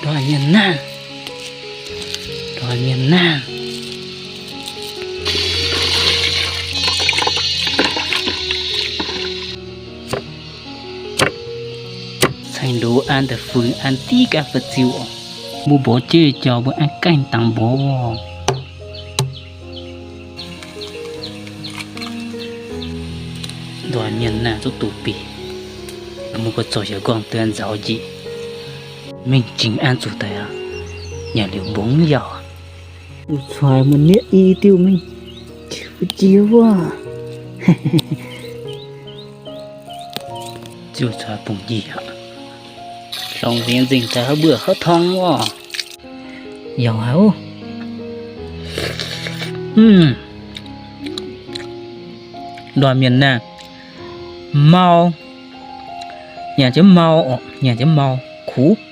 Ndoih mienh naanh, ndoih mienh naanh. Caengx ndoz an daaih fungx an diqv gan fa'ziu oc. Mbuo mborqv jienv jauv mbuo an gaengh dangx mborqv. Ndoih mienh naanh zuqc doqc bieqc. Mbuo gorx-zoux yaac gorngv deix nzaaux njiec. Mingh jingx an zuqc daaih aqv. Nyanc liuz mbungx yauh. Zuqc cuaix muoz-nieqv i diuh mingh. Jiex wuov. Ziouc cuaix bungx njiec aqv. Longc nzengc nzengc daaih haaix mbuo haaix torngv oc. Yauh haic oc. Ndoih mienh naanh, mau, nyanc jienv mau oc, nyanc jienv mau, kuv.